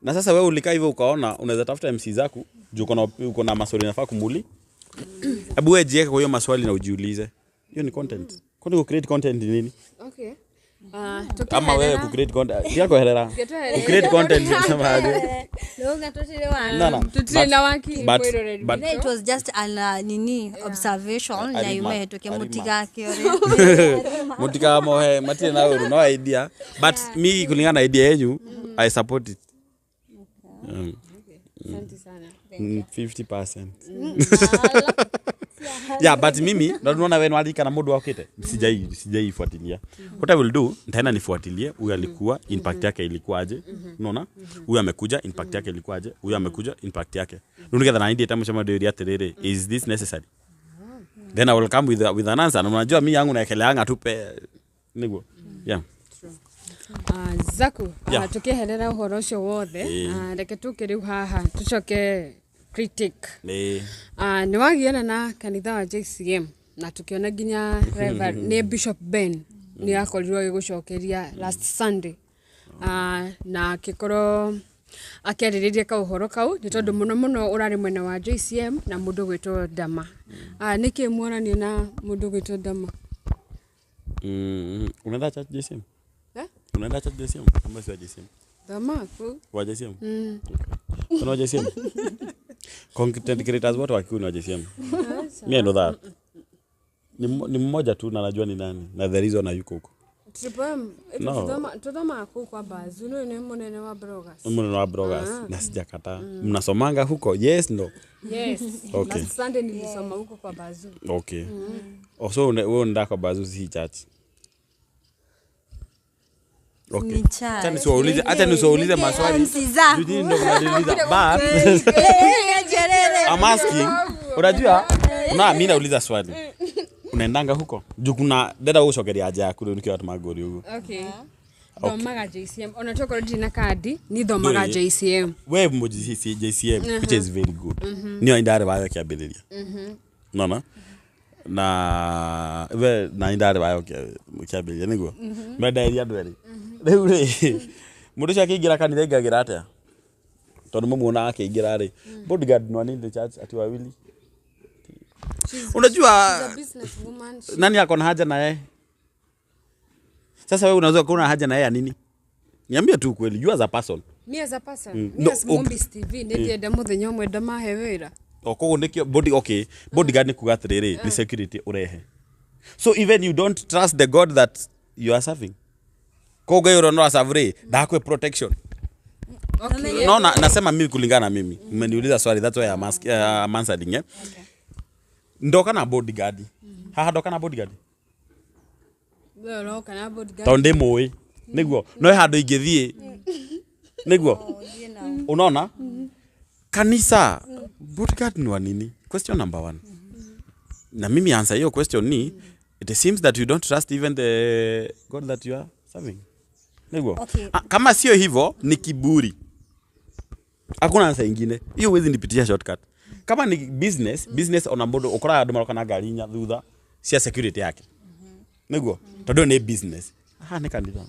Na sasa wewe ulikaa hivyo ukaona unaweza tafuta MC zako juu uko na maswali nafaa kumuli. Hebu wewe jiweke kwa hiyo maswali na ujiulize. Hiyo ni content. Kwani ku create content ni nini? Okay. Ama wewe ku create content tia kweherera ku create content sema aje. Rĩu tũtirĩ wa No, no. Tutire But- na wakiri but- mwĩroreri but- It was just an nini observation na Arima- yumehetũke arima. mũtigakĩore. Mutikamohe matirĩ na ũru no idea, but mi kulingana na idea yenyu I support it. Asante sana. 50%, yeah, but mimi naona wewe nwalika na mundu wakite sijaifuatilia. What I will do, nitaenda nifuatilie huyu alikuwa impact yake ilikuwaje, unaona, huyu amekuja impact yake ilikuwaje, huyu amekuja impact yake rĩu nigetha na ndiĩ tamucema ndĩũria atĩrĩrĩ, is this necessary? Then I will come with an answer. Na unajua mi yangu naekeleanga tu pe niguo, yeah. Zaku, Yeah. tukieherera uhoro ucio wothe, reke tuke riu haha tucoke critic. Nĩ Nĩ wagiana na kanitha wa JCM na tukiona nginya Reverend nĩ Bishop Ben nĩ akorirwo agĩgũcokeria last Sunday, na akĩkorwo akĩarĩrĩria kaũhoro kau nĩ tondũ mũno mũno ũrarĩ mwena wa JCM na mũndũ gwĩtwo Dama. Nĩkĩ mwaranio na mũndũ gwĩtwo Dama? Unaenda church JCM? Eh? Unaenda church JCM ama si wa JCM? Thoma kuu. Wa JCM. Kuna wa JCM content creators wote wa Kikuyu ni wa JCM. Me, I know that ni mmoja tu na najua ni nani na the reason hayuko huko. Triple M, No. tuthomaga kũu kwa Bazu, nĩ nĩ mũnene wa bloggers. Mũnene wa bloggers na sijakataa. Mnasomanga huko? Yes, no? Yes. Okay. Last Sunday nilisoma huko kwa Bazu. Okay. Oh, so wewe unaenda kwa Bazu, si church? Okay. Ni church. Acha nisiwaulize maswali. MC Zaku. Juu nyinyi ndio mnaniuliza, but I'm asking, unajua na mimi nauliza swali, unaendanga huko juu kuna dada ucokeria aja yaku rĩu nĩkĩo watu mangũri ũguo. Okay. Thomaga JCM. Ona tokorwo ndirĩ na kandi, ni thomaga Ndũrĩ. JCM. We mu JCM, which is very good, niyo ndarĩ wayo kĩambĩrĩria nona na we na ndarĩ wayo kĩambĩrĩria nĩguo mendaĩria andũ erĩ rĩu rĩ mũndũ ũcio akĩingĩra kanitha aingagĩra atĩa tondũ mũmuonaga akĩingĩra rĩ bodyguard no in the church ati wawili. Unajua She's a businesswoman. nani ako na haja na yeye? Sasa wewe unaweza kuwa una haja na yeye ya nini? Niambie tu kweli, you as a person. Me as a person, me No, as Mombis TV, nĩ ndĩenda mũthenya ũmwe ndamahe wĩra. O koguo nĩkĩo body, okay, bodyguard nĩ kuga atĩrĩrĩ nĩ security ũrehe. So even you don't trust the God that you are serving. Koguo Ngai ũrĩa ũraserve rĩ, ndakwe protection. Okay. No, nasema mimi kulingana na mimi. Mmeniuliza swali, that's why I'm asking, I'm answering, eh? Ndoka na bodyguard. Haha ndoka na bodyguard. We ũroka na bodyguard. Tondũ ndĩmũĩ. Nĩguo. No he handũ ingĩthiĩ. Nĩguo. Unaona, kanisa bodyguard ni wa nini? Question number one. Na mimi answer hiyo question ni it seems that you don't trust even the God that you are serving, niguo. Okay. Ah, kama sio hivyo ni kiburi, hakuna answer ingine hiyo, huwezi nipitia shortcut. Kama ni business, business ona mũndũ ũkoraga andũ maroka na ngari inya thutha cia security yake, niguo, tondũ nĩ business. Haha nĩ kanitha.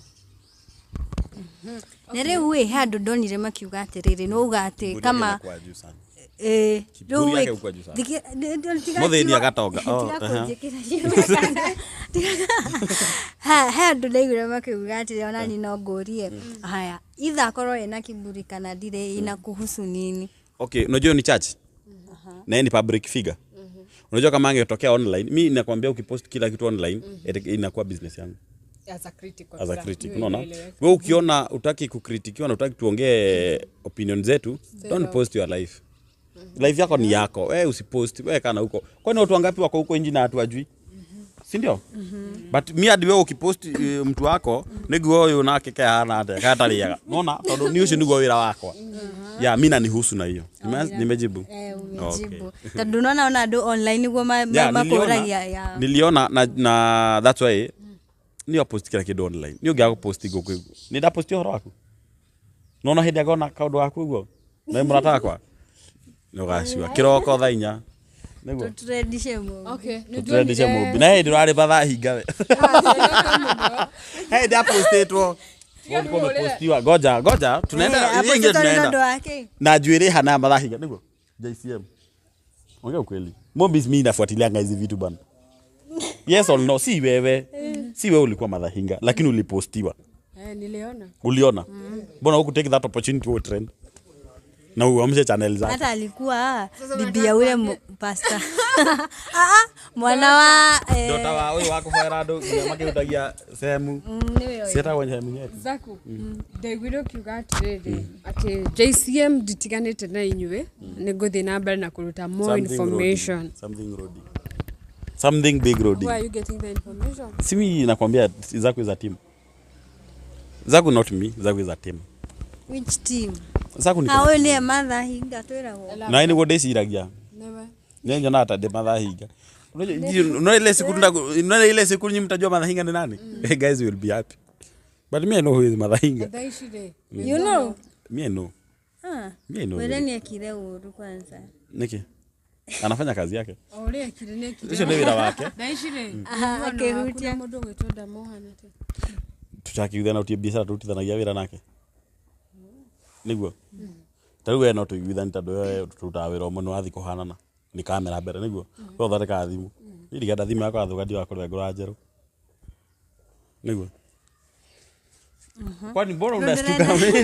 Na rĩu ĩ he andũ ndonire makiuga atĩrĩrĩ no uga atĩ Kiburi kama yake inakuwa juu sana. Rĩu Kiburi ĩ- yake huko juu sana. tiga Mũthĩni agatonga. Oh, tiga aha. kũnjĩkĩra ciugo. He andũ ndaiguire makiuga atĩrĩ ona ni no ngũrie haya itha akorwo ĩna kiburi kana ndirĩ inakuhusu nini? Okay, unajua ni church na yeye ni public figure. Unajua kama angetokea online, mi nakwambia ukipost kila kitu online, inakuwa business yangu. As a critic. As a kabisa. critic, Hiyo unaona, inaeleweka. wewe ukiona utaki kukritikiwa na utaki tuongee opinion zetu, don't post your life. Life yako ni yako, wewe usipost, wewe kana huko. Kwani watu wangapi wako huko nje na watu wajui, si ndio? But mi hadi wewe ukipost mtu wako niguo uyu nake kehana atia katariaga nona tondu ni ucio niguo wira wakwa ya mi nanihusu na hiyo. Nimejibu? Eh, umejibu tondũ nona ona andũ online nĩguo Yeah, makũragia ya niliona na that's why ni post kila kindu online ni ungiaga post guku ni ndaposti uhoro waku nona hindi agona kaundu gaku uguo na murata wakwa ni ugacua kiroko thaa inya niguo. Tũtrendishe mũno. Okay, nĩ Tũtrendishe ndonire- mũmbi na hindi urarĩ thaa hinga we he ndapostĩtwo umepostiwa ngoja ngoja tunaenda Eh, ile ingine apostĩtwo nĩ ũndũ tunaenda wa kĩ? na njuĩrĩ hana mathaa hinga niguo JCM. Ongea ukweli. Mombis, mimi nafuatilianga hizi vitu bana. Yes or no? Si wewe. Si wewe ulikuwa Madhahinga, lakini ulipostiwa. Eh, niliona. Uliona? Mbona huku take that opportunity to trend? Na uamshe channel zako. Hata alikuwa Sasa bibi ya ule pastor. Ah, mwana wa Dota wa uyu wa kuhoera andu nginya makĩhutagia sehemu ciĩtagwo sehemu nyeti. Zaku, ndaiguire ũkiuga atĩrĩrĩ atĩ JCM nditiganĩte na inyuĩ, nĩ ngũthiĩ na mbere na kũruta more Something information. roading. Something roading. Something big roading. Where are you getting the information? Si mimi nakwambia, Zaku is a team. Zaku not me, Zaku is a team. Which team? Zaku ni Ah, ũyũ nĩye Martha Hinga twĩragwo. na nĩguo ndĩciragia. Never. Nĩ nyonaga ta ndĩ Mathahinga. Unaona ile siku unaona ile siku nyinyi mtajua Mathahinga ni nani? Guys will be happy. But me I know who is Mathahinga. Thaa ici rĩ, You know? Me I know. Ah. Me I know. Wele nĩ ekire ũru kwanza. Niki? Anafanya kazi yake. O ũrĩa ekire nĩ ekire. Ucio nĩ wĩra wake. Thaa ici rĩ, Aha, mũndũ akĩhutia. mũndũ ũgwĩtwo Damohan atĩ. Tũtakiuthana utie biacara tũrutithanagia wĩra nake. Nĩguo. Ta rĩu we no tũiguithani tondũ we tũrutaga wĩra ũmwe nĩ wathiĩ kũhanana. Nĩ kamera mbere nĩguo. We ũthondekaga thimũ. Niĩ ndigenda thimũ yakwa yathũka ndigakorwo ngũra njerũ. Nĩguo. Kwani mbona unashtuka mimi?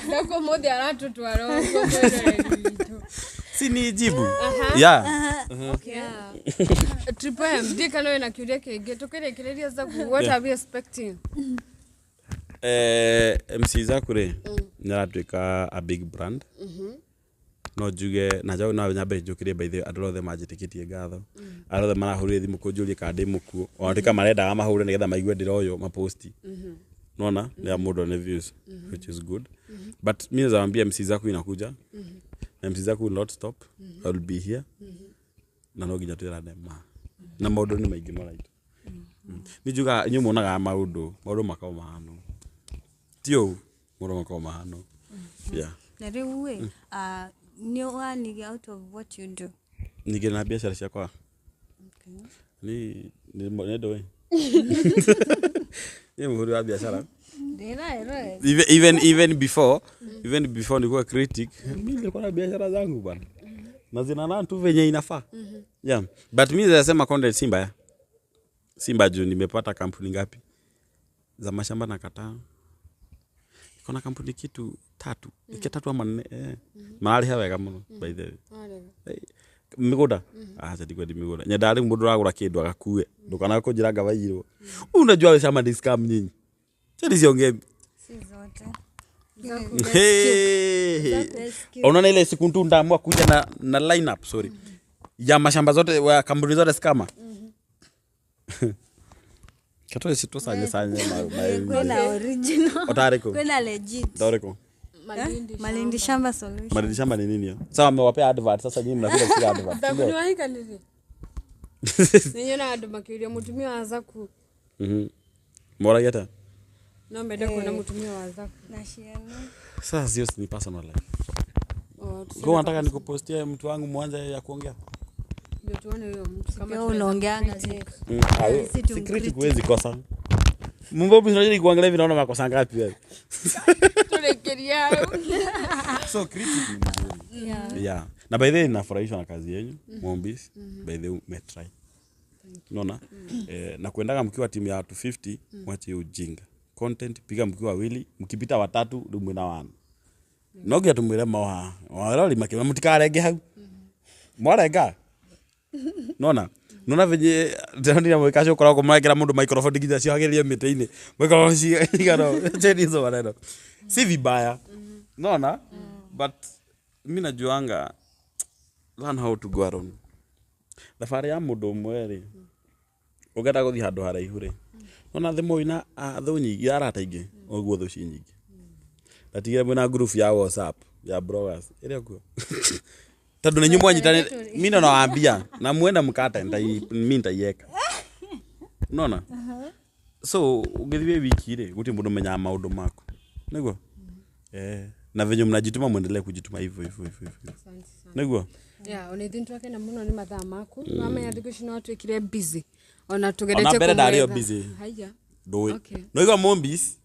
Zaku ũmũthĩ aratũtwara ũguo mwĩroreri witũ. Si ni jibu. Yeah. Triple M, ndiĩ kana wĩna kĩũria kĩngĩ tũkĩrĩkĩrĩria Zaku, what are we expecting? MC Zaku rĩ nĩ aratuĩka a big brand. No njuge na njaũ no nyambe njũkĩrie by the way andũ othe manjĩtĩkĩtie ngatho, andũ othe marahũrire thimũ kũnjũria kana ndĩ mũkuũ, ona tuĩka marendaga mahũre nĩgetha maigue ndĩroywo maposti, naona ya mũndũ one views, which is good. But mi naweza waambia MC Zaku inakuja na MC Zaku will not stop. I will be here na no nginya twĩrane ma na maũndũ nĩ maingĩ maraitũ. Nĩ njugaga inyuĩ muonaga maũndũ makoragwo mahana ti ũũ, maũndũ makoragwo mahana, yeah. Na rĩu ĩ, ah, nĩ ũanigi out of what you do? Ningĩ na biacara ciakwa ni ni ndũĩ ni mũhũri wa biacara. Ndĩraĩroe. Even before nilikuwa critic, mi nilikuwa na biashara zangu bwana na zinanaa tu venye inafaa. Yeah, but mi nasema content si mbaya, si mbaya juu nimepata kampuni ngapi za mashamba na kataa iko na kampuni kitu tatu ike tatu ama nne, mararĩha wega mũno by the way. Mĩgũnda acha ndikwendi mĩgũnda, nyendaga rĩu mũndũ ũragũra kĩndũ agakue, ndũkanaga kũnjĩra ngawairwo. Unajua we shamba ni scam nyinyi. Acha nisiongee. Si zote. Hey. Let's Unaona ile siku tu ndaamua kuja na line up, sorry, ya mashamba zote wa kampuni zote scammer. Katoe sitosanye sanye Kwena original. Otariko. Kwena legit. Otariko. Malindi. Malindi Shamba Solution. Malindi shamba ni nini hiyo? Sawa, mmewapea advert sasa nyinyi mnakuja kusikia advert. Zaku nĩ wahikanire? Nĩnyonaga andũ makĩũria mũtumia wa Zaku. Moragia ata? No mende kuona mũtumia wa Zaku. Na ciana. Sasa sio ni personal life. Oh, Kwa unataka nikupostie mtu wangu mwanze ya kuongea? Ndio tuone huyo mtu kama Pia tunaweza unaongeanga critic. Si Si tumcritic. critic huwezi kosa. Mumbo unajua kuangalia hivi naona makosa ngapi wewe. Turekeria hau. So critic ni mzuri. Yeah. Yeah. Na by the way nafurahishwa na kazi yenyu Mombis. By the way umetry. Unaona? Na kuendaga mkiwa timu ya watu 50, mwache hiyo ujinga. Content piga mkiwa wawili, mkipita watatu rĩu mwĩna wana. No nginya tumwĩre moha. Warori makĩma mũtikarenge hau. Mwarenga. Nona? Nona venye ndĩronire mwĩkacio ũkoragwo mũrekĩra mũndũ microphone nginya ciohagĩrĩrie mĩtĩ-inĩ. Microphone cigana. Cheni hizo maneno. Si vibaya. Nona? But mi najuanga learn how to go around. Thabarĩ ya mũndũ ũmwe rĩ, ũngĩenda gũthiĩ handũ haraihu rĩ, nona thĩ mũina thũ nyingĩ, arata aingĩ, ũguo thũ ci nyingĩ. Na tigĩra mwĩna group ya WhatsApp ya bloggers ĩrĩa kuo. Tondũ nĩ inyuĩ mwanyitanĩre, mi ndo nawaambia na muenda mkate mi nitaiweka. Unaona? So ũngĩthiĩ wĩ wiki rĩ, gũtirĩ mũndũ ũmenyaga maũndũ maku. Nĩguo? Eh, na venye mnajituma muendelee kujituma hivyo hivyo hivyo hivyo. Asante sana. Nĩguo? Yeah, ona ithuĩ nĩtwakena mũno nĩ mathaa maku. Wamenya thikũ ici no twĩkire busy. Ona tũgeretie Ona mbere ndarĩ o kũmwetha. busy. Haya. Ndũĩ. Okay. No igua Mombis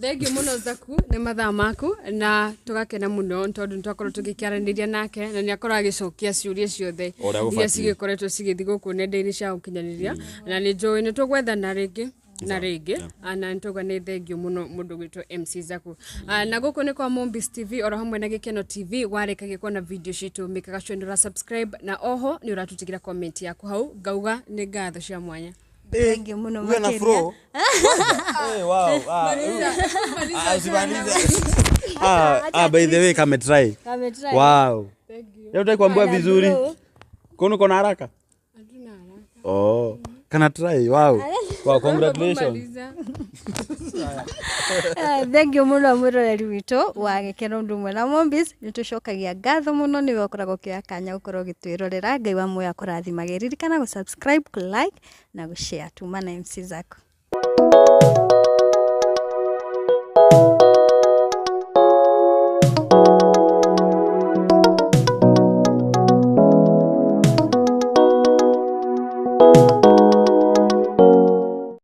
Thengiũ mũno Zaku nĩ mathaa maku, na tũgakena mũno tondũ nĩ twakorwo tũgĩkĩaranĩria nake na nĩ akorwo agĩcokia ciũria ciothe Ũrĩa iria gũbatiĩ. cigĩkoretwo cigĩthiĩ gũkũ nenda-inĩ cia ũkinyanĩria, na nĩ njũĩ nĩ tũgwethana rĩngĩ na rĩngĩ. Na nĩ tauga nĩ thengiũ mũno mũndũ gwĩtwo MC Zaku. Na gũkũ nĩ kwa Mombis TV oro hamwe na Gĩkeno TV. Warĩkagia kuona video citũ, mĩkaga sure nĩ ũra subscribe na oho nĩ ũratũtigĩra comment yaku hau. Ngauga nĩ ngatho cia mwanya. Thengiũ mũno Uwe na makĩria. flow. Eh, wow. Ah, ah, usimalize. Ah, ah, by the way, kametry. Kametry. Wow. Leo utakuambia vizuri. Flow. Kwani uko na haraka? Hatuna haraka. Oh, kana try. Wow. Wow, congratulations. Maliza. Thengiũ mũno mwĩroreri witũ wa Gĩkeno ũndũ ũmwe na Mombis. Nĩ tũcokagia ngatho mũno nĩwe ũkoragwo ũkĩoya kanya gũkorwo ũgĩtwĩrorera. Ngai wa muoyo akũrathimage. Ririkana gũ subscribe, kũ like na gũ share. Tuma na MC Zaku.